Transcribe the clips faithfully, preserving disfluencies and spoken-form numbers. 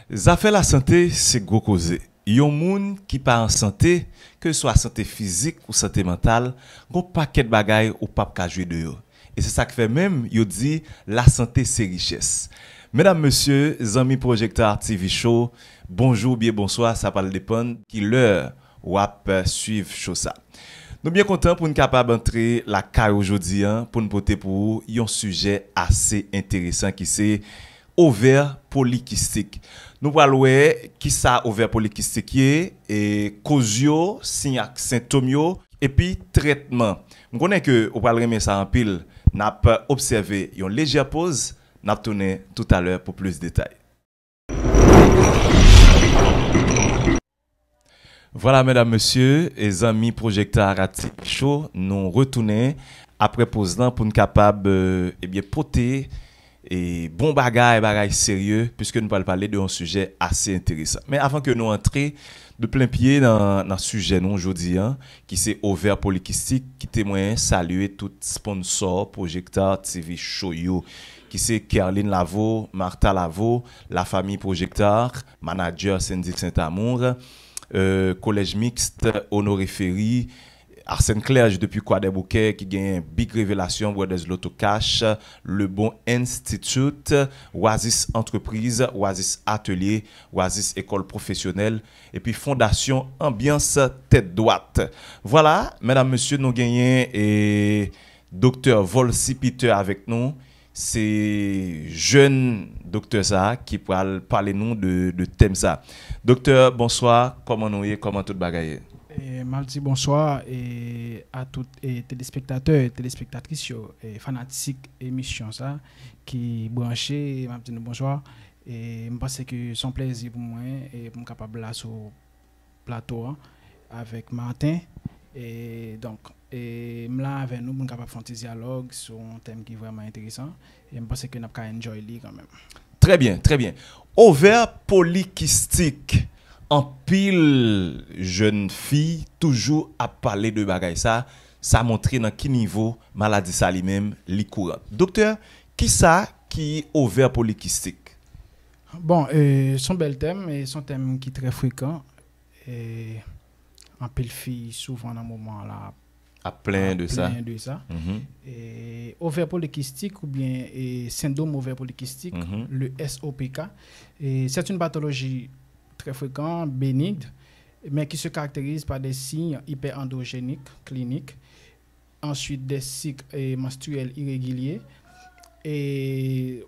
Zafè lasante se gwo koze. Yon moun ki pa an sante, keseswa sante fizik ou sante mantal, gon pakèt bagay ou p ap ka jwi de yo. E se sa k fè menm yo di lasante se richès. Medam, mesye, zanmi Pwojèktè T V Show, bonjou oubyen bonswa, sa pral depann ki lè w ap swiv show sa. Nou byen kontan pou n kapab antre lakay ou jodi a pou n pote pou ou yon sijè ase enteresan ki se ovè polikistik. Nou pral wè kisa ovè polikistik ye, e koz yo, siy ak sentòm yo, epi trètman. M konnen ke ou pral renmen sa anpil. N ap obsève yon lejè poz, n ap tounen toutalè pou plis detay. Vwala, medam, mesye, e zanmi Pwojèktè T V Show, nou retounen apre poz lan pou n kapab, e, ebyen, pote, e, bon bagay, bagay serye, piske nou pral pale de yon sijè ase enteresan. Men avan ke nou antre de plen pye nan, nan sijè nou jodi a, ki se ovè polikistik, kite mwen salye tout sponsò Pwojèktè T V Show yo, ki se Kerline Lavo, Martha Lavo, Lafanmi Pwojèktè, Manadjè Sendil Saint Amour, e, Collège Mixte Honoré Ferry, Arsène Clerge depi Kwadèboukè ki genyen Big Revelation, Brothers Lotto Cash, Le Bon Institute, Oasis Entreprise, Oasis Atelier, Oasis École Professionnelle, epi Fondasyon Anbyans Tèt Dwat. Vwala, medam, mesye, nou genyen, e, Doktè Volcy Peter avèk nou. Se jèn doktè sa a ki pral pale nou de, de tèm sa. Doktè, bonswa, kòman nou ye? Kòman tout bagay ye? E, m ap di bonswa, e, a tout, e, telespektatè, telespektatris yo, e, fanatik emisyon sa a ki branche, m ap di nou bonswa. E, m panse ke se yon plèzi pou mwen, e, pou m kapab la sou plato a avèk Martin. E, donk, e, m la avè nou pou n kapab fè yon ti dyalòg sou yon tèm ki vrèman enteresan. E m panse ke n ap ka enjoy li kanmenm. Trè byen, trè byen. Ovè polikistik. Anpil jèn fi toujou ap pale de bagay sa. Sa montre nan ki nivo maladi sa li menm li kouran. Doktè, kisa ki ovè polikistik? Bon, e, se yon bèl tèm, e se yon tèm ki trè frekan. E, anpil fi souvan nan moman an la ap plenyen de sa. Plenyen de sa. Mhm. E, ovè polikistik oubyen, e, sendwòm ovè polikistik, mhm, le S O P K, e, c'est une pathologie très fréquente, bénigne, mais qui se caractérise par des signes hyperandrogéniques cliniques, ensuite des cycles, e, menstruels irréguliers, e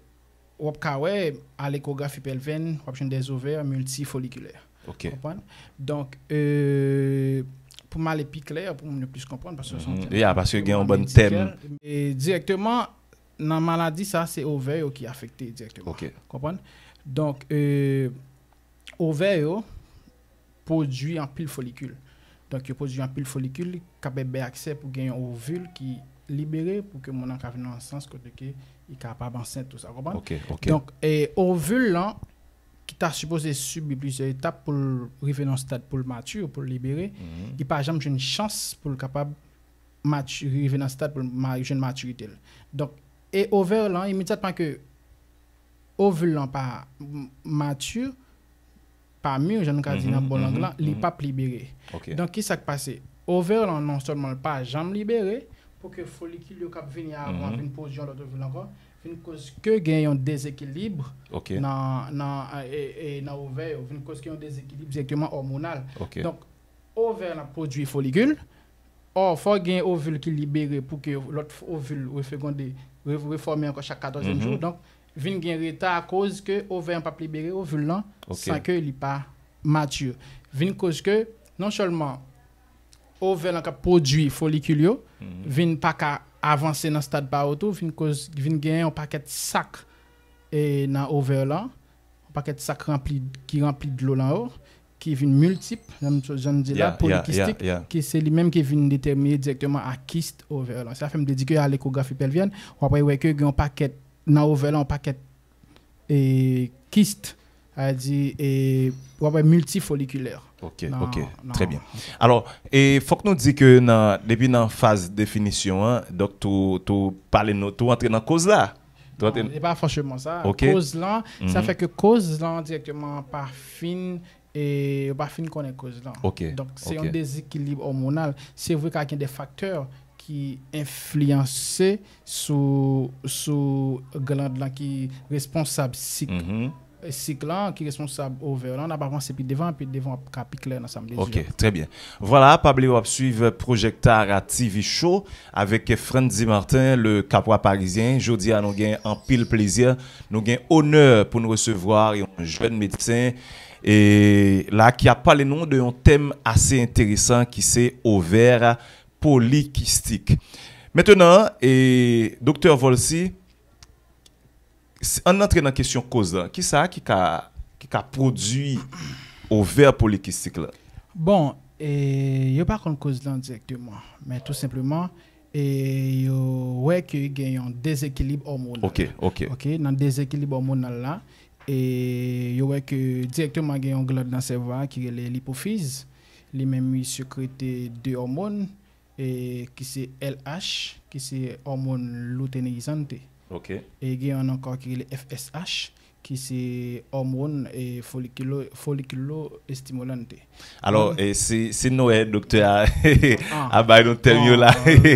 w ap ka wè, a lekografi pelvyen, w ap jwenn des ovaires multifolliculaires. Ok. Konprann? Donk, e, pou m ale pi klè, pou moun yo plis konprann, paske se yon tèm, ya, paske gen yon bann tèm medikal. E dirèkteman, nan maladi sa, se ovè yo ki afekte dirèkteman. Ok. Konprann? Donk, e, ovè yo pwodui anpil folikil. Donk, yo pwodui anpil folikil, ki ap bay aksè pou gen yon ovil ki libere, pou ke moun nan ka vin nan yon sans kote ke li kapab ansent, tou sa, konprann? Ok, ok. Donk, e, ovil lan, ki ta sipoze sibi plizyè etap pou l rive nan stad pou l mati, pou l libere, mhm, li pa janm jwenn chans pou l kapab mati, rive nan stad pou l ma-, jwenn matirite l. Donk, e ovè lan, imedyatman ke ovil lan pa m-, mati, pa mi, jan nou ka di nan bon lang lan, li p ap libere. Ok. Donk, ki sa k pase? Ovè lan, non sèlman l pa janm libere, pou ke folikil yo k ap vini avan vin pwodui yon lòt ovil ankò, vin koz ke gen yon dezekilib nan, nan, e, e, nan ovè yo, vin koz ke yon dezekilib dirèkteman òmonal. Ok. Donk, ovè lan ap pwodui folikil, Ò, fò gen ovil ki libere pou ke lòt ovil refegonde, re-, refòme ankò chak katòzyèm jou. Donk, vin gen reta akoz ke ovè an p ap libere ovil lan san ke li pa mati. Vin koz ke non sèlman ovè lan k ap pwodui folikil yo, vin pa ka avanse nan stad pa yo tou, vin koz, vin gen yon pakèt sak, e, nan ovè lan, yon pakèt sak ranpli, ki ranpli dlo lan yo, ki vin miltip, jan m, jan m di la, polikistik, ki se li menm ki vin detèmine dirèkteman a kis ovè lan. Sa fè m te di ke a lekografi pelvyèn, w ap wè ke gen yon pakèt, nan ovè lan, yon pakèt, e, kis, sa vle di, e, w ap wè miltifolikilè. Ok, ok, trè byen. Alò, e, fòk nou di ke nan, depi nan faz definisyon an, donk, tou, tou pale nou, tou antre nan koz la. Non, e pa fòseman sa. Koz lan, sa fè ke koz lan dirèkteman pa fin, e yo pa fin konnen koz lan. Donk, se yon dezekilib òmonal. Se vre ka gen de faktè ki enfliyanse sou, sou gland lan ki responsab sik, sik lan, ki responsab ovè lan. N ap avanse pi devan, pi devan w ap ka pi klè nan sa m te di a. Ok, trè byen. Vwala, pa bliye w ap swiv Projectara T V Show avèk Frandy Martin, le Capois parisien. Jodi a, nou gen anpil plezi, nou gen onè pou n resevwa yon jèn medsen, e la ki ap pale nou de yon tèm ase enteresan ki se ovè polikistik. Mentenan, e, Doktè Volcy, s- ann antre nan kesyon koz lan. Kisa ki ka, ki ka pwodui ovè polikistik lan? Bon, e, yo pa konn koz lan dirèkteman, men tou senpleman, e, yo wè ke gen yon dezekilib òmonal. Ok, ok. Ok, nan dezekilib òmonal la, e, yo wè ke dirèkteman gen yon gland nan sèvo a ki rele lipofiz. Li menm, li sekrete de òmòn, e, ki se L H, ki se òmòn luteinizante. Ok. E gen yon ankò ki rele F S H, ki se òmòn, e, folikilo, folikilo estimulante. Alò, e, si, si nou wè doktè a ap bay nou tèm yo la, e,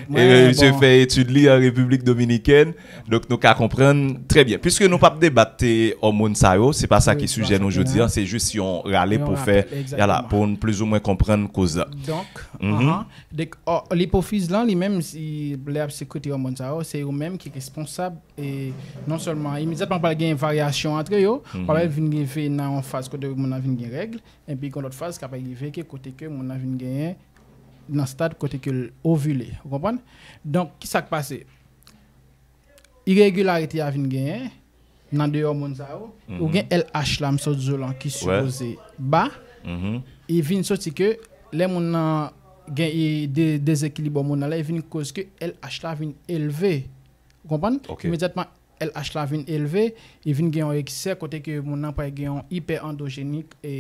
misye fè etid li an Repiblik Dominikèn, donk nou ka konprann trè byen. Piske nou p ap debat, e, òmòn sa yo, se pa sa ki sijè nou jodi a, se jis yon rale pou fè, yala, pou n plizoumwen konprann koz la. Donk, anhan, donk, lipofiz lan, li menm, si, lè ap sekrete òmòn sa yo, se yo menm ki responsab, e non sèlman imedyatman pral gen varyasyon antre yo, pral vin rive nan yon faz kote moun nan vin gen règ, epi gen lòt faz k ap rive ke kote ke moun nan vin genyen nan stad kote ke l ovile. Ou konprann? Donk, ki sa k pase? Iregilarite a vin genyen nan de òmòn sa yo. Ou gen L H la, m sot di w lan, ki sipoze ba. E vin soti ke lè moun nan gen e de, dezekilib òmonal la, e vin koz ke L H la vin elve. Ou konprann? Ok. Imedyatman, L H la vin elve, e vin gen yon eksè kote ke moun nan pral gen yon ipèandojenik e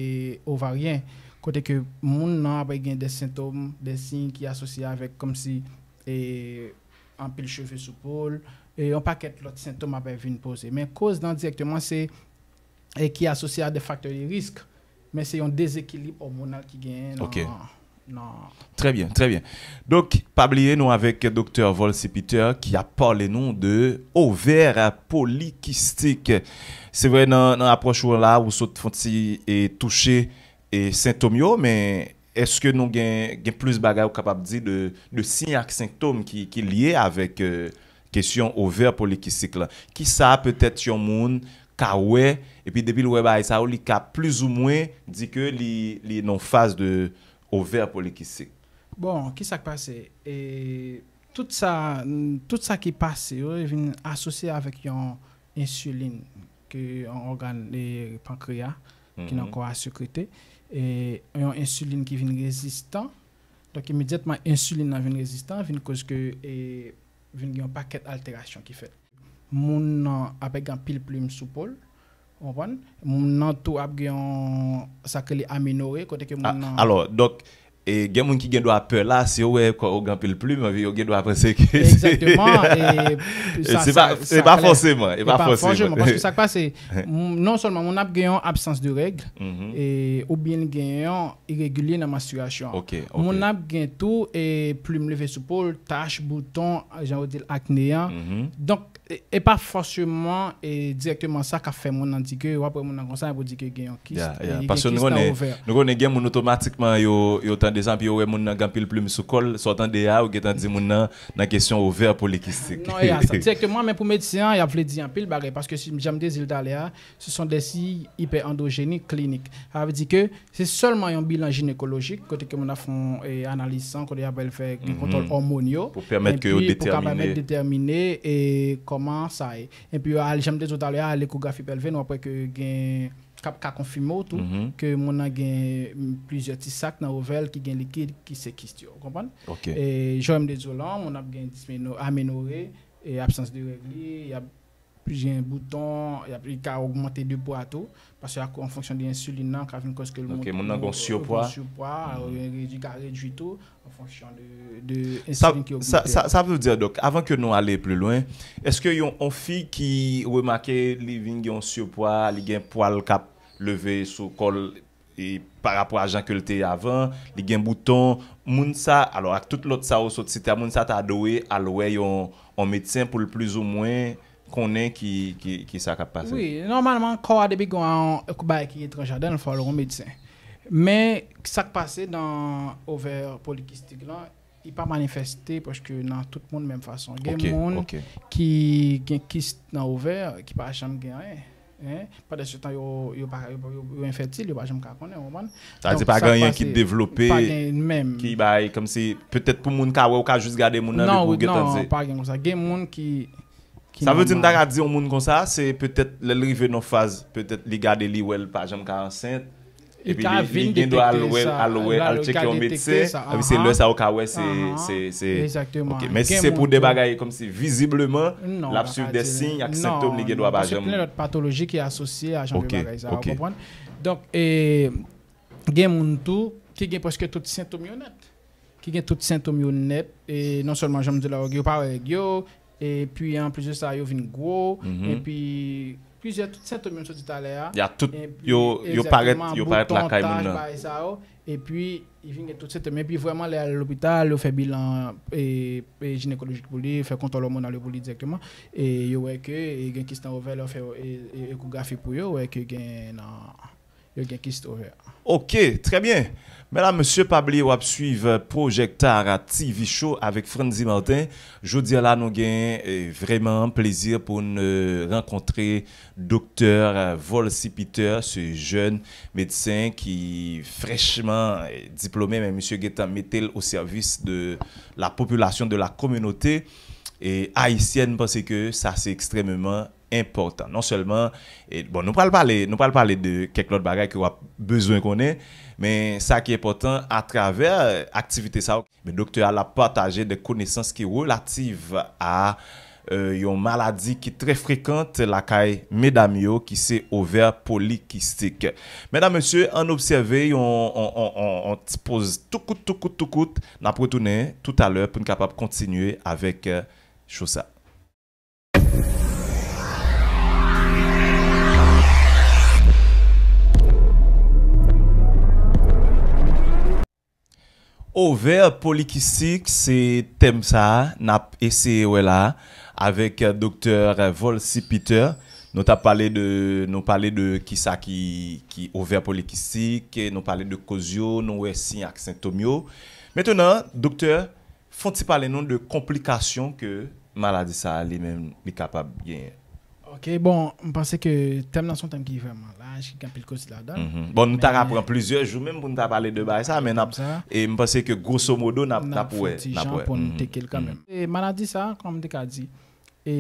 ovaryen, kote ke moun nan ap gen de sentòm, de siy ki asosye avèk kòmsi, e, anpil cheve sou po l, e yon pakèt lòt sentòm ap vin poze. Men koz lan dirèkteman se, e, ki asosye a de faktè de risk, men se yon dezekilib òmonal ki genyen nan, nan. Trè byen, trè byen. Donk, pa bliye nou avèk Doktè Volcy Peter ki ap pale nou de ovè polikistik. Se vre, nan, nan apwòch ou la, ou sot fè yon ti, e, touche, e, sentòm yo, men èske nou gen, gen plis bagay ou kapab di de, de siy ak sentòm ki, ki lye avèk, e, kesyon ovè polikistik lan? Kisa petèt yon moun ka wè, epi depi l wè bagay sa yo, li ka plizoumwen di ke li, li nan faz de ovè polikistik? Bon, kisa k pase? E, tout sa, tout sa ki pase yo, vin asosye avèk yon ensilin ke yon ògàn, e, pankreya, ki nan kò a sekrete. E, yon ensilin ki vin rezistan. Donk, imedyatman, ensilin nan vin rezistan, vin koz ke, e, vin gen yon pakèt alterasyon ki fèt. Moun nan ap gen anpil plim sou po l, ou konprann? Moun nan tou ap gen yon, sa k rele amenore, kote ke moun nan. Alò, donk, e, gen moun ki gen dwa pè la, si yo wè kò w gen anpil plim, yo gen dwa panse ke se. Egzakteman, e, e sa, se pa, sa, se sa pa klè. Fòseman, e pa fòseman. Paske sa k pase, m-, non sèlman moun ap gen yon absans de règ, e, oubyen l gen yon iregilye nan manstirasyon an. Ok, ok. Moun nan ap gen tou, e, plim leve sou po l, tach, bouton, jan yo di l, akne an. Donk, e, e pa fòseman, e, dirèkteman sa k ap fè moun nan di ke, w ap wè moun nan konsa, epi w di ke gen yon kis, e, gen kis nan ovè. Paske nou konnen, nou konnen gen moun otomatikman yo, yo tande sa, epi yo wè moun nan gen anpil plim sou kò l, sa w tande a, ou gentan di moun nan nan kesyon ovè polikistik. Non, e a sa. Dirèkteman, men pou medsen an, y ap vle di anpil bagay, paske si, jan m te di l talè a, ce sont des signes hyperandrogéniques cliniques. Sa vle di ke se sèlman yon bilan jinekolojik, kote ke moun ap fè yon, e, analiz san, kote y ap fè gen kontwòl òmòn yo, pou pèmèt ke yo epi pou kapab detèmine, e, kòman sa ye. Epi, al, jan m te di w talè a, al ekografi pèlven, w ap wè ke gen, k ap ka konfime w tou, ke moun nan gen, mm, plizyè ti sak nan ovè l ki gen likid, ki se kis yo. Ou konprann? Ok. E, jan m te di w lan, moun ap gen dismeno-, amenore, e, absans de règ li, y ap plis gen bouton, y ap, li ka ogmante de pwa tou, paske ak, an fonksyon de ensilin nan, ka vin koz ke l monte, moun nan gen yon sipwa, li ka redui tou, an fonksyon de, de ensilin ki ogmante. Sa, sa, sa vle di, dòk, avan ke nou ale pli lwen, èske yon, yon fi ki remake li vin gen yon sipwa, li gen pwa l k ap leve sou kò l, e pa rapò a jan ke l te ye avan, li gen bouton, moun sa, alò ak tout lòt sa ou sot site a, moun sa ta dwe al wè yon, yon medsen pou l plizoumwen konnen ki, ki, ki sa k ap pase. Wi, nòmalman, kò a depi gen yon bagay ki etranj ladan l, fò l wè yon medsen. Men, sa k pase nan ovè polikistik lan, li pa manifeste paske nan tout moun menm fason. Gen moun ki gen kis nan ovè ki pa janm gen anyen. Pandan se tan, yo, yo pa, yo, yo, yo enfètil, yo pa janm ka konnen, ou konprann? Sa vle di pa gen anyen ki devlope, ki bay, kòmsi, petèt pou moun ka wè, ou ka jis gade moun nan, depi ou gentan di. Non, pa gen konsa. Gen moun ki, ki nòmal. Sa vle di, m ta ka di yon moun konsa, se petèt lè l rive nan faz, petèt li gade, li wè l pa janm ka ansent, epi li, li gen dwa al wè, al wè, al tcheke yon medsen, epi se lè sa ou ka wè se, se, se, ok. Men si se pou de bagay kòmsi vizibleman, l ap swiv de siy ak sentòm, li gen dwa pa janm. Gen plen lòt patoloji ki asosye a jan de bagay sa, ou konprann? Donk, e, gen moun tou ki gen prèske tout sentòm yo nèt. Ki gen tout sentòm yo nèt, e non sèlman jan m di la, yo pa wè règ yo, epi anplis de sa, yo vin gwo, epi plizyè tout sentòm yo m sot di talè a. Y a tout, yo, yo parèt, yo parèt lakay moun nan. Bagay sa yo, epi, li vin gen tout sentòm. Epi vrèman, lè al lopital, yo fè bilan, e, e, jinekolojik pou li, fè kontwòl òmonal yo pou li dirèkteman, e yo wè ke, e, gen kis nan ovè, lè yo fè, e, e, ekografi pou yo, yo wè ke gen nan, yo gen kis ovè. Ok, trè byen. Medam, mesye, pa bliye w ap swiv Projectar T V Show avèk Frandy Martin. Jodi a la, nou gen, eh, vrèman plezi pou n, eh, rankontre Doktè, eh, Volcy Peter, ce jeune médecin ki frèchman, eh, diplome, men misye gentan mete l o sèvis de la population, de la communauté, eh, haïtienne, paske sa se ekstrèmeman enpòtan. Non sèlman, e, bon, nou pral pale, nou pral pale de kèk lòt bagay ke w ap bezwen konnen, men sa ki enpòtan atravè aktivite sa yo, men doktè a l ap pataje de konesans ki relativ a, euh, yon maladi ki trè frekant lakay medam yo, ki se ovè polikistik. Medam, mesye, ann obsève yon, on, on, on, on ti poz tou kout, tou kout, tou kout. N ap retounen toutalè pou n kapab kontinye avèk, euh, show sa. Ovè polikistik, se tèm sa a n ap eseye wè la avèk, euh, doktè Volcy Peter. Nou t ap pale de, nou pale de kisa ki, ki ovè polikistik, nou pale de koz yo, nou wè siy ak sentòm yo. Mentenan, doktè, fè w ti pale nou de konplikasyon ke maladi sa a li menm li kapab genyen. Ok, bon, m panse ke tèm nan se yon tèm ki vrèman laj, ki gen anpil koze ladan l. Mhm. Bon, nou ta ka pran plizyè jou menm pou n ta pale de bagay sa, men n ap, e m panse ke grosso modo, n ap, n ap wè, n ap wè. Pou n teke l kanmenm. E maladi sa, kòm m te ka di, e,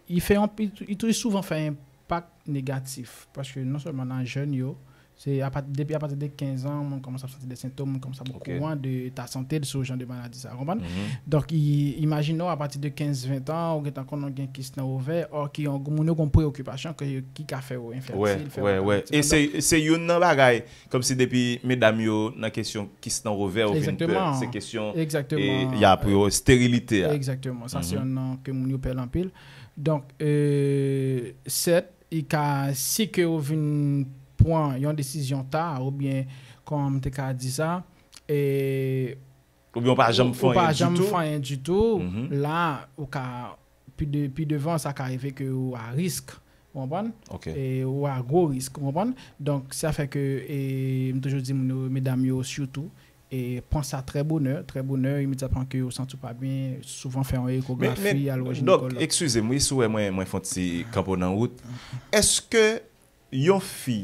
li fè yon, li, li souvan fè enpak negatif, paske non sèlman nan jèn yo, se apati, depi apati de kenz an, moun kòmanse ap santi de sentòm, moun kòmanse ap okouran de eta sante l, sou jan de maladi sa, w konprann? Mhm. Donk, i, imajine w, apati de kenz, ven an, ou gentan konnen w gen kis nan ovè, ò ki yon, moun yo gen yon preyokipasyon ke, ki ka fè yo enfètil, fè yo pa enfètil. E se, se youn nan bagay, kòmsi depi medam yo nan kesyon kis nan ovè, yo vin pè, se kesyon, e, y a pou yo sterilite a. Egzakteman. Sa se youn nan ke moun yo pè l anpil. Donk, e, sèt, i ka, si ke ou vin pran yon desizyon ta, oubyen, kòman m te ka di sa, e, oubyen ou pa janm fè anyen ditou, la, ou ka, pi de, pi devan, sa ka rive ke ou a risk, ou konprann? Ok. E ou a gwo risk, ou konprann? Donk, sa fè ke, e, m toujou di moun yo, medam yo sitou, e pran sa trè bonè, trè bonè, imedyatman ke ou santi w pa byen, souvan fè yon ekografi, al wè jinekòlòg. Dòk, eskize m, wi, si w wè mwen, mwen fè yon ti kanpe w nan wout. Èske yon fi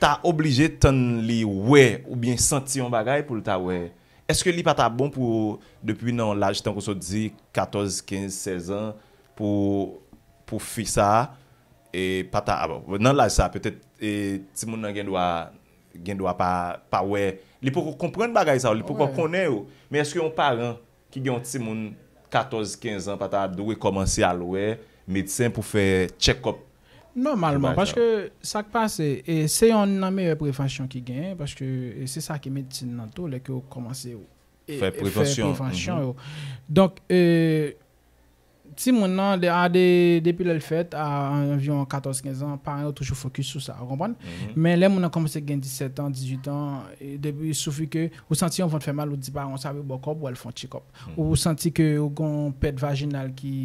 ta oblije tann li wè oubyen santi yon bagay pou l ta wè? Èske li pa ta bon pou, depi nan yon laj, tankou sa w di, katòz, kenz, sèz an, pou, pou fi sa a, e pa ta, a bon, nan laj sa, petèt, e, timoun nan gen dwa, gen dwa pa, pa wè. Li poko konprann bagay sa yo, li poko konnen yo. Men èske yon paran ki gen yon timoun katòz, kenz an pa ta dwe kòmanse al wè medsen pou fè tchekòp. Nòmalman, paske sa k pase, e se yonn nan meyè prevansyon ki genyen, paske e se sa ki medsin nan tou, lè ke w kòmanse e, Fè e fè prevansyon. prevansyon yo. Donk, e, timoun nan, de, a de, depi lè l fèt, a anviwon katòz kenz an, paran yo toujou fokis sou sa, ou konprann? Men lè moun nan kòmanse gen disèt an, dizuit an, e depi soufi ke ou santi yon vant fè mal, ou di paran w sa, yo ba w kòb, ou al fè yon tchekòp. Ou santi ke ou gen yon pèt vajinal ki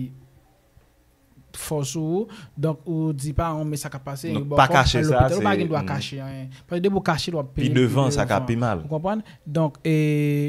fò sou ou, donk ou di paran w, men sa k ap pase, Donk, yo ba pa w kòb, kache al sa, lopital, ou pa se- gen dwa mhm. kache anyen. Paske depi w kache, w ap Pi peye devan, sa ka pi mal. Ou konprann? Donk, e,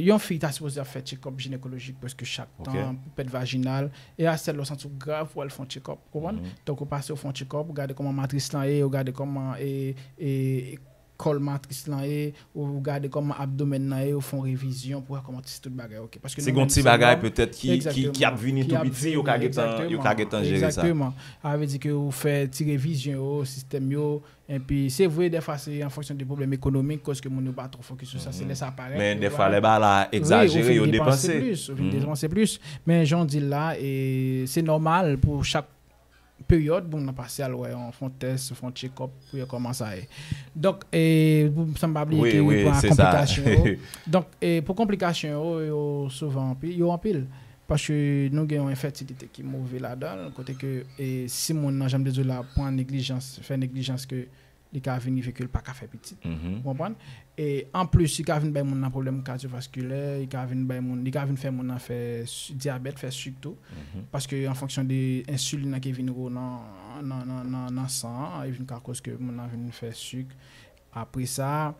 yon fi ta sipoze ap fè tchekòp jinekolojik prèske chak Ok. tan, pou pèt vajinal, e a sèl lè w santi w grav, ou al fè yon tchekòp, ou konprann? Donk, ou pase, ou fè yon tchekòp, ou gade kòman matris lan ye, ou gade kòman e, e, kòl matris lan ye, ou gade kòman abdomèn nan ye, ou fè yon revizyon pou wè kòman si tout bagay ok. Paske Si nou gon menm ti se bagay nòm, petèt ki, ki, ki ap vini tou piti, yo ka gentan, yo ka gentan jere sa. Egzakteman. Sa vle di ke ou fè ti revizyon yo, sistèm yo, epi se vre, dèfwa se an fonksyon de pwoblèm ekonomik, koske moun yo pa twò fokis sou sa, se lè sa parèt. Men yo dèfwa, wè. lè bagay la Wi, egzajere, ou fin yo depanse depanse. Plis, ou fin depanse plis. Men jan w di l la, e, se nòmal pou chak peryòd, moun nan pase al wè yon, fè yon tès, fè yon tchekòp pou yo kòman sa ye. Donk, e, pou sa m pa bliye Wi, ke wi, pou se sa. Konplikasyon yo. Donk, e, pou konplikasyon yo, yo souvan anpil, yo anpil. Paske nou gen yon enfètilite ki move ladan l, kote ke, e, si moun nan, jan m te di w la, pran neglijans, fè neglijans ke li ka vin rive ke l pa ka fè pitit. Ou konprann? E anplis, li ka vin bay moun nan pwoblèm kadyovaskilè, li ka vin bay moun, li ka vin fè moun nan fè si- dyabèt, fè sik tou. Paske an fonksyon de ensilin nan ki vin wo nan, nan, nan, nan, nan san an, li vin ka koz ke moun nan vin fè sik. Apre sa,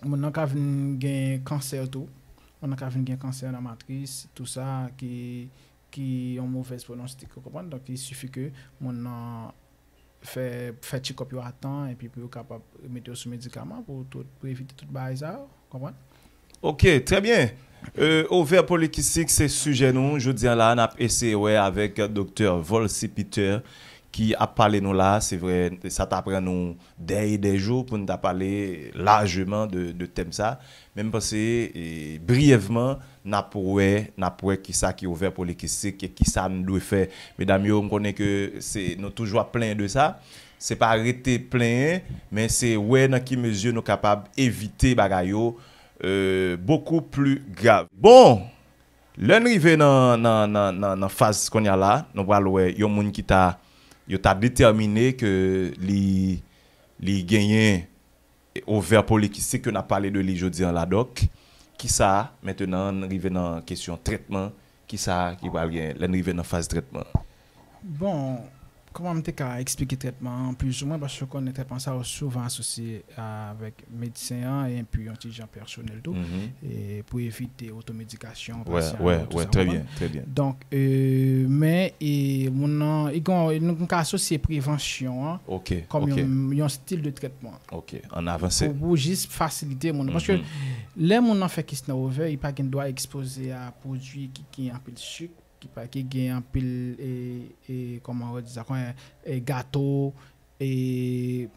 moun nan ka vin gen kansè tou. Moun nan ka vin gen kansè nan matris, tou sa ki, ki yon movèz pwonostik, ou konprann? Donk, il sifi ke moun nan fè, fè tchekòp yo a tan, epi pou yo kapab mete yo sou medikaman pou tout, pou evite tout bagay sa yo, konprann? Ok, trè byen. Euh, ovè polikistik, se sijè nou. Jodi a la, n ap eseye wè avèk Doktè Volcy Peter ki ap pale nou la. Se vre, sa ta pran nou dè e dè jou pou n ta pale lajman de, de tèm sa. Men m panse, e, briyèvman, n ap wè, n ap wè kisa ki ovè polikistik e kisa n dwe fè. Medam yo, m konnen ke se, nou toujou ap plenyen de sa. Se pa rete plenyen, men se wè nan ki mezi nou kapab evite bagay yo, euh, beaucoup plus grave. Bon, lè n rive nan, nan, nan, nan, nan faz kounye a la, nou pral wè yon moun ki ta, yo ta detèmine ke li, li genyen ovè polikistik ke n ap pale de li jodi a la, dòk. Kisa, mentenan, n rive nan kesyon trètman, kisa ki pral gen lè n rive nan faz trètman? Bon, kòman m te ka eksplike trètman an, plizoumwen, paske w konnen trètman sa yo souvan asosye avèk medsen an, epi yon ti jan pèsonèl tou, e pou evite otomedikasyon Wè, pasyan wè, yo, tou wè, sa, trè konprann? byen, trè byen. Donk, e, men, e, moun nan, li gen, nou ka asosye prevansyon an Ok, kòm ok. yon, yon stil de trètman. Ok, ann avanse. Pou, pou jis fasilite moun nan. Paske lè moun nan fè kis nan ovè, li pa gen dwa ekspoze a pwodui ki gen anpil sik, ki pa, ki gen anpil, e, e, kòman yo di sa, kòman, e, gato, e,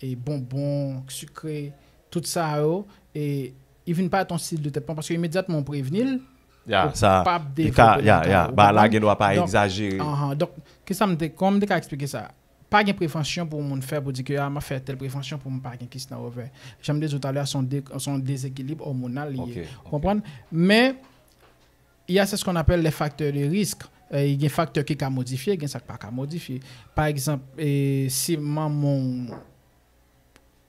e bonbon, sikre, tout sa yo, e li vin parèt yon stil de trètman, paske imedyatman ou prevni l, Ya, ou sa, p ap li ka, devlope ya, l ankò, ya, ou bagay la konprann? gen dwa pa Donk, egzajere. Anhan, donk, kisa m te, kòman m te ka eksplike sa? Pa gen prevansyon pou moun fè pou di ke, a, m ap fè tèl prevansyon pou m pa gen kis nan ovè. Jan m te di w talè a, se yon de-, se yon dezekilib òmonal li ye. Ok, ok. Konprann? Men, il y a ce qu'on appelle les facteurs de risque. E, gen faktè ki ka modifye, gen sa k pa ka modifye. Pa egzanp, e, si manman w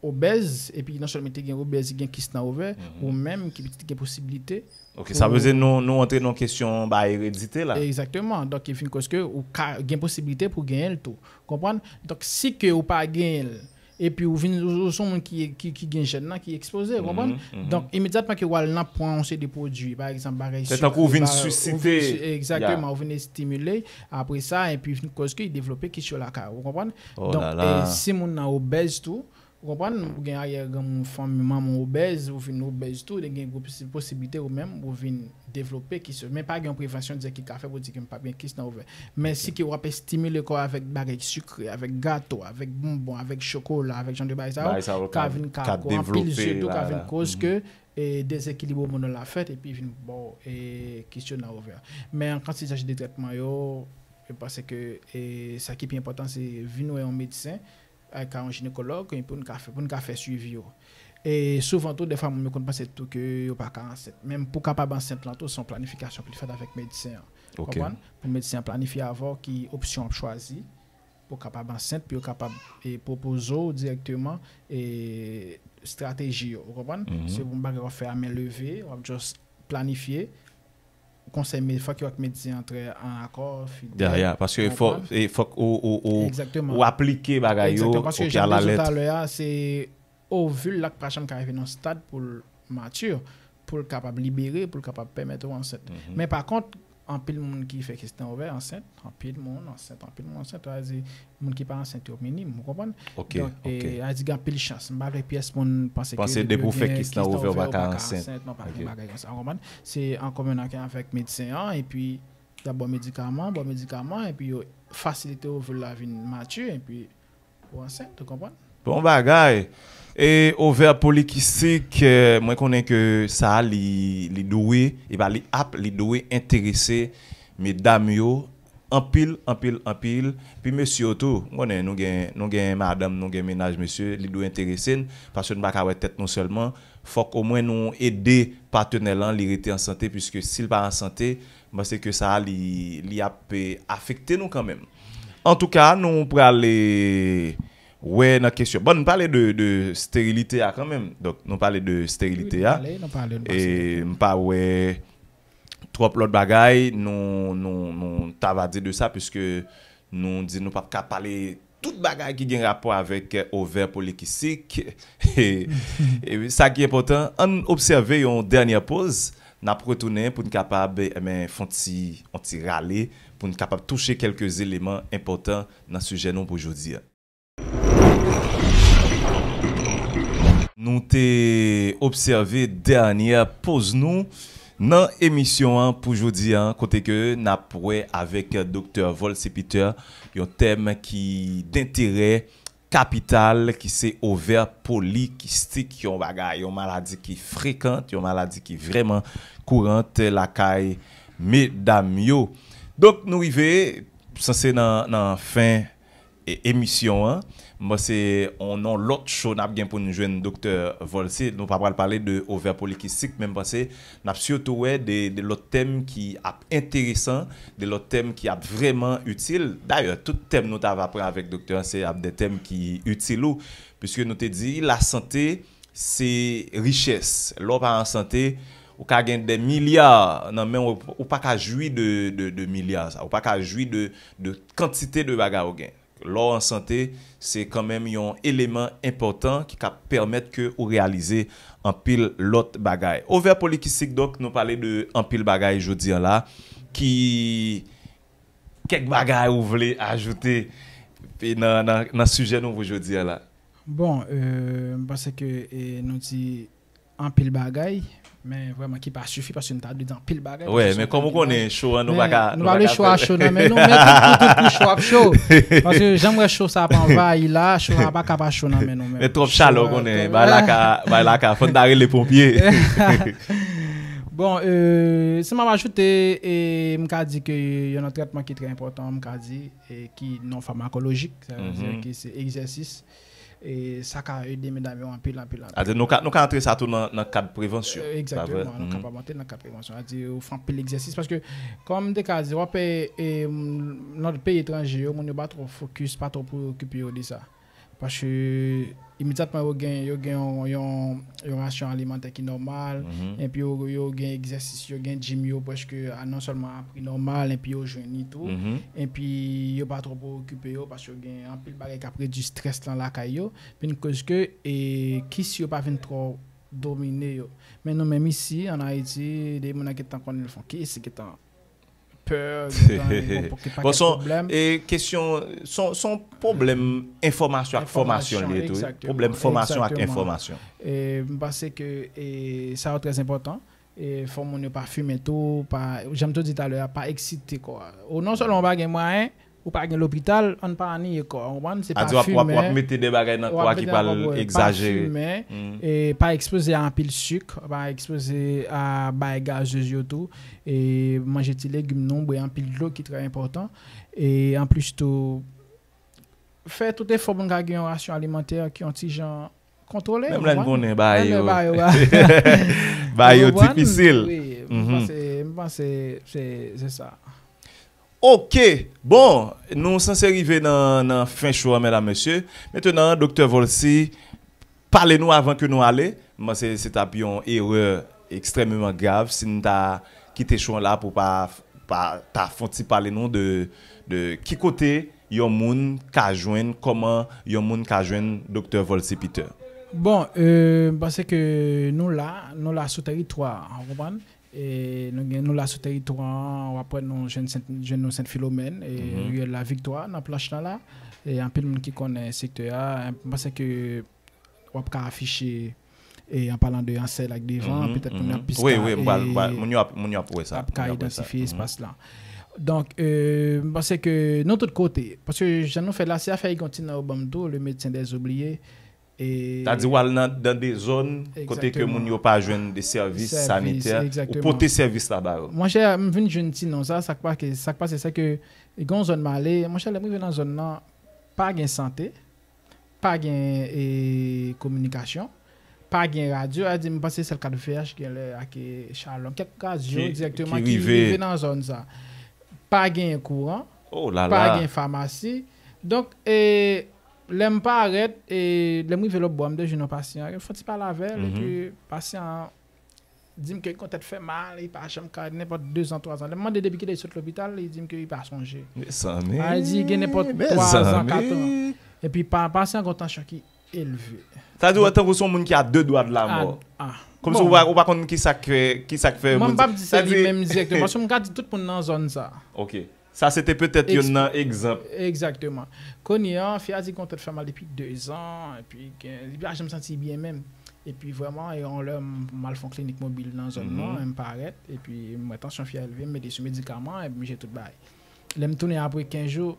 obèz, epi non sèlman te gen obèz, li gen kis nan ovè, ou menm ki pitit gen posibilite Ok, sa vle di nou, nou antre nan kesyon ba eredite la. Egzakteman. Donk, ki vin koz ke ou ka gen posibilite pou genyen l tou. Konprann? Donk, si ke ou pa genyen l, epi ou vin, ou, ou se yon moun ki, ki, ki gen jèn nan, ki ekspoze, ou konprann? Donk, imedyatman ke w al nan pran yon seri de pwodui, pa egzanp, bagay Se sikre, tankou ou vin ba-, ou sisite. vin si-, egzakteman, ou vin estimile, apre sa, epi vin koz ke li devlope kis yo lakay ou, ou konprann? Oh Donk, la la. E, si moun nan obèz tou, ou konprann? Ou gen aryè granmoun, fanmi, manman obèz, ou vin obèz tou, gen gwo posi-, posibilite ou menm, ou vin devlope kis yo. Men pa gen yon prevansyon dirèk ki ka fè pou di ke m p ap gen kis nan ovè. Men si ke w ap estimile kò avèk bagay sikre, avèk gato, avèk bonbon, avèk chokola, avèk jan de bagay sa yo, Bagay sa yo ka ka, vin ka ka gwo anpil devlope zye tou, ka la, vin la. koz ke, e, dezekilib òmonal la fèt, epi vin ba w, e, kis yo nan ovè. Men an kantite de trètman yo, Paske e, sa ki pi enpòtan, se vin wè yon medsen, e, ka yon jinekològ, e pou n ka fè, pou n ka fè swivi yo. E souvan tou, dèfwa moun yo konn panse tou ke yo pa ka ansent. Men pou kapab ansent lan tou, se yon planifikasyon pou l fèt avèk medsen an. Konprann? Pou medsen an planifye avè w ki opsyon w ap chwazi, pou w kapab ansent, pou yo kapab e, pwopoze w dirèkteman e, estrateji yo. Ou konprann? Se yon bagay w ap fè a men leve, w ap just planifye. Konsèy, men fòk yo ak medsen an trè an akò, fidèl. Ya, ya, paske fòk, e, fòk ou, ou, ou, ou aplike bagay yo, ou ki alalèt. Egzakteman, paske jan m te di w talè a, se ovil la k pa janm ka rive nan stad pou l mati, pou l kapab libere, pou l kapab pèmèt ou ansent. Men pa kont, anpil moun ki fè kisten ouvè ansent, anpil moun ansent, anpil moun ansent, sa vle di moun ki pa ansent yo minim, ou konprann? Donk, e, sa vle di gen anpil chans. M pa vle pyès moun panse ke depi depi w gen kisten ouvè, ou pa ka ansent, non, pa gen bagay konsa, ou konprann? Se an kominikasyon avèk medsen an, epi y ap ba w medikaman, ba w medikaman, epi yo fasilite ovil la vin mati, epi ou ansent, ou konprann? Bon bagay. E ovè polikistik, e, mwen konnen ke sa a li, li dwe, e pa li ap, li dwe enterese medam yo anpil, anpil, anpil. Pi mesye yo tou, m konnen nou gen, nou gen madanm, nou gen mennaj mesye, li dwe enterese n, paske nou pa ka wè tèt nou sèlman. Fòk omwen nou ede patnè lan, li rete an sante, piske si l pa an sante, m panse ke sa a, li, li ap, e, afekte nou kanmenm. Antouka, nou pral, e, wè nan kesyon. Bon, nou pale de, de sterilite a kanmenm. Donk, nou pale de sterilite a. Wi, nou pale, nou pale, nou pale. E m pa wè twòp lòt bagay nou, nou, nou ta va di de sa, piske nou di nou p ap ka pale tout bagay ki gen rapò avèk, e, ovè polikistik. E, e sa ki enpòtan, ann obsève yon dènyè poz. N ap retounen pou n kapab, e, men, fè yon ti, yon ti rale, pou n kapab touche kèlke eleman enpòtan nan sijè nou pou jodi a. Nou te obsève dènyè poz nou nan emisyon an pou jodi a, kote ke n ap wè avèk Doktè Volcy Peter yon tèm ki denterè kapital, ki se ovè polikistik, yon bagay, yon maladi ki frekan, yon maladi ki vrèman kouran lakay medam yo. Donk, nou rive, sanse nan, nan fen e, emisyon an. M panse on, on lòt cho n ap gen pou n jwenn Doktè Volcy. Nou pa pral pale de ovè polikistik, men m panse n ap sitou wè de, de lòt tèm ki ap enteresan, de lòt tèm ki ap vrèman itil. Dayè, tout tèm nou ta va pran avèk doktè an, se ap de tèm ki itil ou, piske nou te di, lasante, se richès. Lè w pa an sante, ou ka gen de milya nan men w, ou pa ka jwi de, de, de milya sa. Ou pa ka jwi de, de kantite de bagay ou gen. Lè w an sante, se kanmenm yon eleman enpòtan ki ka pèmèt ke ou reyalize anpil lòt bagay. Ovè polikistik, donk, nou pale de anpil bagay jodi a la, ki kèk bagay ou vle ajoute nan, nan, nan sijè nou pou jodi a la? Bon, euh, m panse ke, e, nou di anpil bagay, men vrèman ki pa sifi, paske nou ta dwe di anpil bagay, paske se yon tèm ki laj. Wi, men kòm ou konnen, cho an, nou pa ka, nou pa vle cho a cho nan men nou, men tout, tout, tout kou cho ap cho. Paske jan m wè cho sa ap anvayi la, cho a pa ka pa cho nan men nou menm. Men twòp chalè, ou konnen, bagay la ka, bagay la ka, fò n ta rele ponpye. Bon, euh, si m ap ajoute, e, m ka di ke yon lòt trètman ki trè enpòtan, m ka di, e, ki non famakòlojik, sa vle di ke se egzèsis. E sa ka ede medam yo anpil, anpil, anpil. Sa vle di nou ka, nou ka antre sa tou nan, nan kad prevansyon. Euh, egzakteman, nou kapab antre nan kad prevansyon. Sa vle di ou fè anpil egzèsis, paske, kòm m te ka di, w ap, e, e, nan peyi etranje yo, moun yo pa twò fokis, pa twò preokipe yo de sa. Paske imedyatman yo gen, yo gen yon, yon, yon rasyon alimantè ki nòmal, epi yo, yo gen egzèsis, yo gen gym yo prèske a, non sèlman a pri nòmal, epi yo jwenn li tou. Epi yo pa twò preokipe yo, paske yo gen anpil bagay k ap redui strès lan lakay yo. Vin koz ke, e, kis yo pa vin twò domine yo. Men nou menm isi, an Ayiti, de moun nan gentan konnen l fè yon kis, li gentan pè, gentan gen, bon, pa kèk pwoblèm. Bon, se yon, e, kesyon, se yon, se yon pwoblèm enfòmasyon ak fòmasyon li ye tou, wi. Enfòmasyon, egzakteman, egzakteman. Pwoblèm fòmasyon ak enfòmasyon. E, m panse ke, e, sa yo trè enpòtan. E fò moun yo pa fimen tou, pa, jan m te di talè a, pa eksite kò a. Ou non sèlman w pa gen mwayen, Ou pa gen lopital, ann pa niye kò, ou konprann? Se pa fimen. A di w ap, w ap, w ap mete de bagay nan kò a ki pral egzajere. Pa fimen, e pa ekspoze a anpil sik, pa ekspoze a bay gazez yo tou, e manje ti legim nou, bwè anpil dlo ki trè enpòtan. E anplis tou, fè tout efò pou n ka gen yon rasyon alimantè ki yon ti jan kontwole. Menm lè n konnen bagay yo, bagay yo difisil. Wi, m panse, m panse se, se sa. Ok, bon, nou sanse rive nan, nan fen show an, medam, mesye. Mentenan, Doktè Volcy, pale nou avan ke nou ale. M panse se t ap yon erè ekstrèmeman grav si n ta kite show an la pou pa, pa ta fon ti pale nou de, de ki kote yon moun ka jwenn, kòman yon moun ka jwenn Doktè Volcy Peter. Bon, euh, m panse ke nou la, nou la sou teritwa, ou konprann? E nou gen, nou la sou teritwa an, w ap wè nou jwenn Sent, jwenn nou Sent Filomèn, e Riyèl Laviktwa nan planch lan la. E anpil moun ki konnen sektè a, m panse ke w ap ka afiche, e an palan de Ansèl ak devan, petèt moun yo ap plis ka, ap ka idantifye espas lan. Donk, euh, m panse ke nou tout kote, paske jan nou fè la, se afè Egon Tina yo ban m tou, le médecin des oubliés. Sa di w al nan, nan de zòn kote ke moun yo pa jwenn de sèvis sanitè, ou pote sèvis la ba yo. Monchè, m vin jwenn ti non sa, sa k pa, sa k pase, se ke gen yon zòn m ale, monchè, lè m rive nan zòn nan, pa gen sante, pa gen, e, kominikasyon, pa gen radyo, a di m panse sèl kat V H gen lè ak, e, Shalom. Kèk radyo dirèkteman ki rive nan zòn sa. Pa gen kouran, pa gen famasi. Donk, e, lè m parèt, e, lè m rive lòtbò a, m te jwenn yon pasyan, m fè yon ti pale avè l, epi pasyan an di m ke li gon tèt fè mal, li pa janm ka, nenpòt dezan, twazan. Lè m mande depi kilè li sot lopital, li di m ke li pa sonje. Mezanmi, a di gen nenpòt twazan, katrezan. Epi pa, pasyan an gon tansyon ki elve. Sa di w tankou se yon moun ki a de dwa de lamò. Kòmsi ou pa, ou pa konn ki sa k fè, ki sa k fè moun. Mwen m p ap di se li menm dirèkteman, paske m ka di tout moun nan zòn sa. Ok. Sa se te petèt youn nan egzanp. Egzakteman. Kounye a, fi a di gon tèt fè mal depi dezan, epi gen, li pa janm santi byen menm. Epi vrèman, e yon lè m, m al fè yon klinik mobil nan zòn nan, m parèt, epi m wè tansyon fi a elve, m mete sou medikaman, epi m jere tout bagay. Lè m tounen apre kenz jou,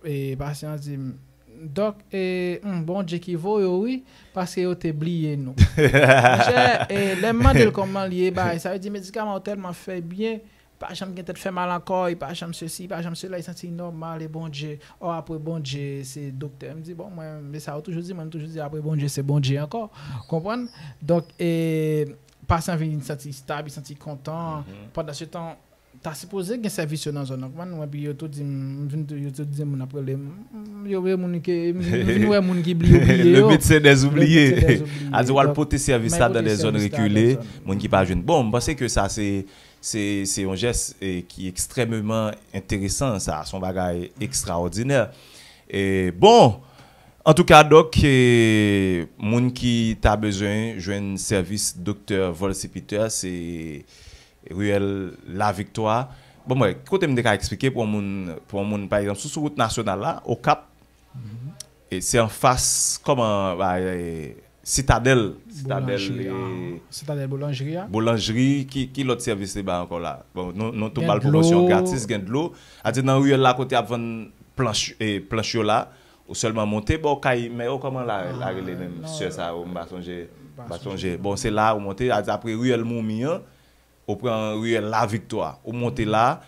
e, pasyan an di m, "Dòk, e, hmm, Bondye ki voye w, wi, paske yo te bliye nou." Monchè, e, lè m mande l kòman l ye, bay, sa vle di medikaman yo tèlman fè byen, pa janm gen tèt fè mal ankò, e pa janm sesi, pa janm sela, li santi l nòmal, e Bondye, o, apre Bondye, se doktè. M di, "Bon, mwen, men sa yo toujou di, mwen, m toujou di, apre Bondye, se Bondye ankò." Konprann? Donk, e, pasyan vin santi stab, li santi kontan. Pandan se tan, ta sipoze gen sèvis yo nan zòn nan, konprann? Mwen, epi yo tou di m, m vin tou, yo tou di moun ap rele m, m, yo rele moun ke, m vin wè moun ki bliye, bliye yo. Le médecin des oubliés. Le médecin des oubliés. A di w al pote sèvis la dan de zòn rekile, moun ki pa jwenn. Bon, m panse ke sa se, se, se yon jès, e, ki ekstrèmeman enteresan, sa, se yon bagay ekstraòdinè. E, bon, antouka, dòk, e, moun ki ta bezwen jwenn sèvis Doktè Volcy Peter, se riyèl Laviktwa. Bon, mwen, kote m te ka eksplike pou yon moun, pou yon moun, pa egzanp, sou, sou wout nasyonal la, Okap, e se anfas, kòman, ba, e, Sitadèl, Sitadèl, Boulanjri, e, Sitadèl Boulanjri a. Boulanjri, ki, ki lòt sèvis li bay ankò la? Bon, nou, nou tou ba l pwomosyon gratis, gen dlo. A di nan riyèl la kote y ap vann planch, e, planch yo la, ou sèlman monte, bon, kay, men yo kòman la, la rele menm, sè sa yo, m pa sonje, m pa sonje. Bon, se la ou monte, a di apre riyèl Moumi an, ou pran riyèl Laviktwa, ou monte la,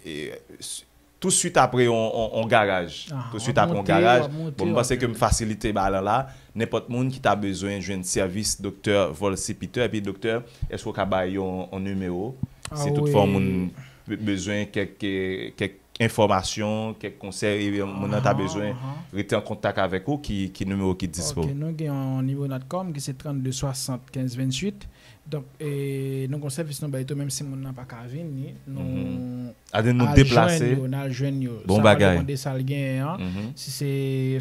e, s-, touswit apre yon, yon, yon garaj. Touswit apre yon garaj. Bon, m panse ke m fasilite bagay lan la. Nenpòt moun ki ta bezwen jwenn sèvis Doktè Volcy Peter, epi doktè, èske w ka bay yon, yon nimewo? Si toutfwa yon moun be-, bezwen kèk, kèk enfòmasyon, kèk konsèy, moun nan ta bezwen rete an kontak avèk ou, ki, ki nimewo ki dispo? Ok, nou gen yon nimewo Natcom ki se trannde swasant kenz venntuit. Donk, e, nou gon sèvis nou bay tou, menm si moun nan pa ka vini, nou al jwenn yo, n al jwenn yo. Bon bagay. Sa va depann de sa l genyen an. Si se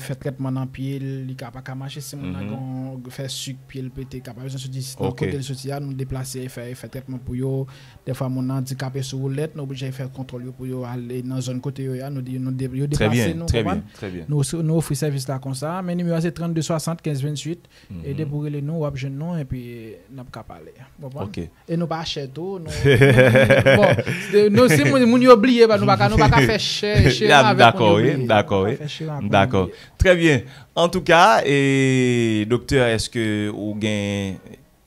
fè trètman nan pye l, li ka pa ka mache, si moun nan gon fè sik, pye l pete, ka pa bezwen soti nan kote l soti a, nou deplase, fè, fè trètman pou yo. Dèfwa moun nan andikape sou woulèt, nou oblije fè kontwòl yo pou yo ale nan zòn kote yo ye a, nou di, nou de-, yo deplase, nou konprann? Nou, nou ofri sèvis la konsa, men nimewo a se trannde swasant kenz venntuit, e depi w rele nou, w ap jwenn nou, epi n ap ka pale. Ou konprann? E nou pa chè tou. Nou, bon, nou, si moun, moun yo bliye, nou pa ka, nou pa ka fè chè, chè avèk moun yo bliye. Nou pa ka fè chè avèk moun yo bliye. M dakò, wi, m dakò, wi. M dakò. Trè byen. Antouka, e, doktè, èske ou gen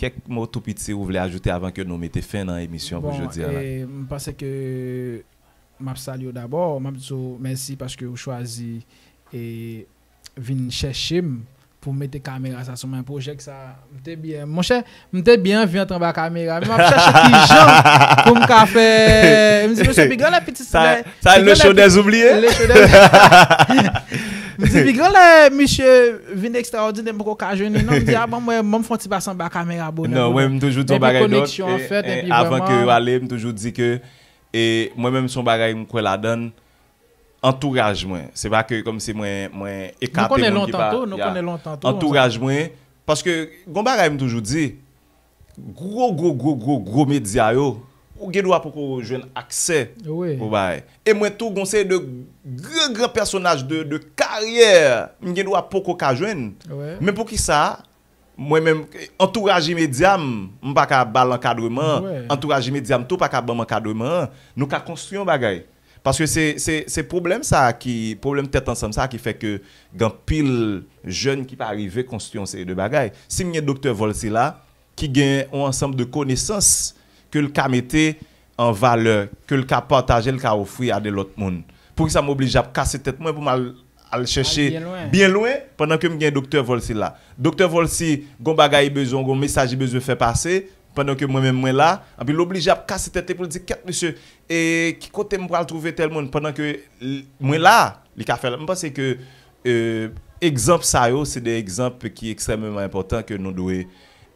kèk mo tou piti ou vle ajoute avan ke nou mete fen nan emisyon pou jodi a la? Bon, e, m panse ke m ap salye w dabò, m ap di w mèsi paske ou chwazi e vin chèche m pou mete kamera sa sou mwen, pwojèk sa, m te byen, monchè, m te byen anvi antre anba kamera, men m ap chèche kijan pou m ka fè, m di, mesye, pi gran lè pitit, sa, lè, sa, pi le gran lè show des oubliés? Le show des m di, pi gran lè misye vin ekstraòdinè, m poko ka jwenn li, non, m di, a, ban mwen, ban m fè yon ti pase anba kamera bonè, non, bonè. Mwen, m toujou di yon bagay dòt, koneksyon an fèt, e, epi avan ke yo ale, m toujou di ke, e, mwen menm, se yon bagay m kwè ladan l, antouraj mwen. Se pa ke kòmsi mwen, mwen ekate moun ki pa, nou konnen lontan tou, nou konnen lontan tou, antouraj mwen, paske gon bagay m toujou di, gwo, gwo, gwo, gwo, gwo medya yo, ou gen dwa poko jwenn aksè pou bagay. E mwen tou, gon seri de gran, gran pèsonaj de, de karyè, m gen dwa poko ka jwenn. Men poukisa, mwen menm, antouraj imedya m, m pa ka ba l ankadreman an, antouraj imedya m tou pa ka ban m ankadreman an, nou ka konstwi yon bagay. Paske se, se, se pwoblèm sa a ki, pwoblèm tèt ansanm sa a ki fè ke gen anpil jèn ki pa rive konstwi yon seri de bagay. Si m gen Doktè Volcy la, ki gen yon ansanm de konesans ke l ka mete an valè, ke l ka pataje, l ka ofri a de lòt moun. Poukisa m oblije ap kase tèt mwen pou m al, al chèche byen lwen, pandan ke m gen Doktè Volcy la? Doktè Volcy, gon bagay li bezwen, gon mesaj li bezwen fè pase, pandan ke mwen menm mwen la, anpi l oblije ap kase tèt li pou l di, kèt mesye, e ki kote m pral twouve tèl moun, pandan ke l, mwen la, li ka fè l. M panse ke, e, egzanp sa yo, se de egzanp ki ekstrèmeman enpòtan ke nou dwe,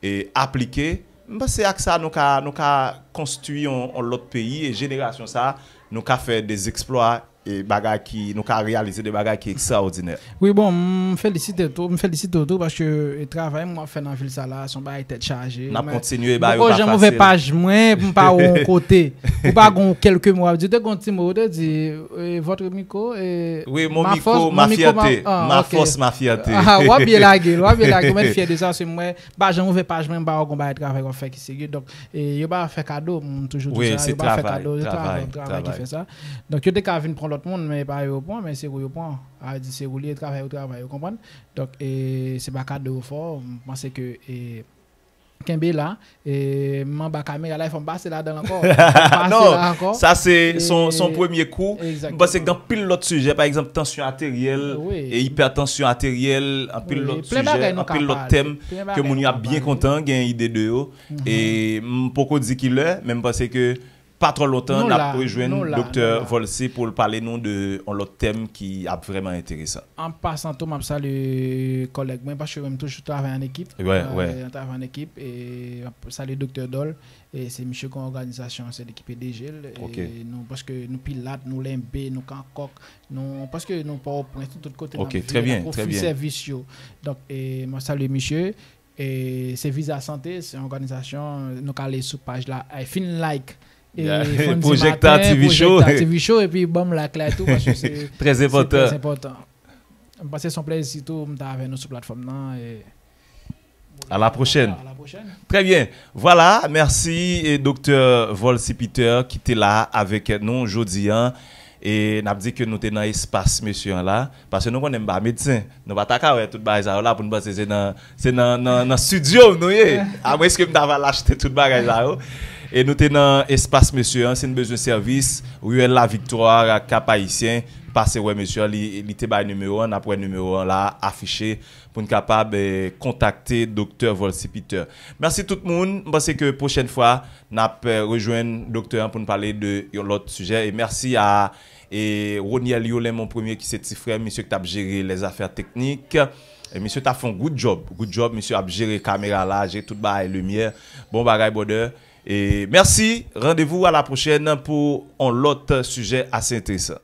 e, aplike. M panse ak sa, nou ka, nou ka konstwi yon, yon lòt peyi, e jenerasyon sa, nou ka fè de zeksplwa, e bagay ki, nou ka reyalize de bagay ki ekstraòdinè. Wi, bon, m felisite tou, m felisite w tou, paske, e, travay mwen ap fè nan vil sa la, se yon bagay tèt chaje. N ap kontinye, bagay yo pa fasil. M poko janm ouvè paj mwen, pou m pa wè yon kote. Ou pa gon kèlke mo w ap di. Ou te gon ti mo, ou te di, e, votre micro, e, wi, mon micro, ma fierté. Ma force, ma fierté. Ah, w ap byen lage l, w ap byen lage l. Mwen fyè de sa, se mwen, m pa janm ouvè paj mwen, m pa wè gon bagay travay w ap fè ki serye. Donk, e, yo pa fè kado, m toujou di sa, yo pa fè kado, se travay, travay ki fè sa. Donk, yo te ka vin pran lòt moun, men e pa yo yo pran, men se ou yo pran. A di se ou li, e travay ou travay, ou konprann? Donk, e, se pa kado yo fè w, m panse ke, e, kenbe la, e, m anba kamera la, e fò m pase ladan l ankò. Fò m pase la ankò. Non, sa se, se yon, se yon premye kou. M panse gen anpil lòt sijè, pa egzanp, tansyon ateryèl, e ipètansyon ateryèl, anpil lòt sijè, anpil lòt tèm ke moun yo ap byen kontan gen ide de yo. E m poko di ki lè, men m panse ke pa twò lontan, n ap rejwenn Doktè Volcy pou l pale nou de yon lòt tèm ki ap vrèman enteresan. An pasan tou, m ap salye kòlèg mwen, paske mwen toujou travay an ekip. Wi, wi. An travay an ekip, e m ap salye Doktè Dol, e se misye ki yon òganizasyon, se li ki P D G l, e nou, paske nou Pilat, nou Lenbe, nou Kankòk, nou, paske nou Pòtoprens, tout kote n ap viv, n ap ofri sèvis yo. Donk, e m ap salye misye. E se Viza Sante, se yon òganizasyon, nou ka ale sou paj la, e fin like. E Fondzi Maten, Pwojektè T V Show, Pwojektè T V Show, epi ban m like la tou, paske se, se trè enpòtan. M panse se yon plezi tou, m ta avè nou sou platfòm nan, e à la prochaine. À la prochaine. Très bien. Voilà, mèsi, e, Doktè Volcy Peter ki te la avèk nou jodi a. E n ap di ke nou te nan espas mesye an la, paske nou konnen m pa medsen. Nou pa ta ka wè tout bagay sa yo la pou n panse se nan, se nan, nan, nan estidyo nou ye. Amwenske m ta va al achte tout bagay sa yo. E nou te nan espas mesye an, si n bezwen sèvis, Riyèl Laviktwa, Kap Ayisyen, pase wè mesye an, li, li te bay nimewo an, n ap wè nimewo an la afiche pou n kapab, eh, kontakte Doktè Volcy Peter. Mèsi tout moun. M panse ke pwochèn fwa, n ap, eh, rejwenn doktè an pou n pale de yon lòt sijè. E mèsi a, e, Roniel Yolin, mon premye, ki se ti frè m, misye ki t ap jere lèzafè teknik. E misye t ap fè yon good job. Good job, misye ap jere kamera la, jere tout bagay, limyè. Bon bagay, brother. E mèsi. Randevou a la pwochèn pou yon lòt sijè ase enteresan.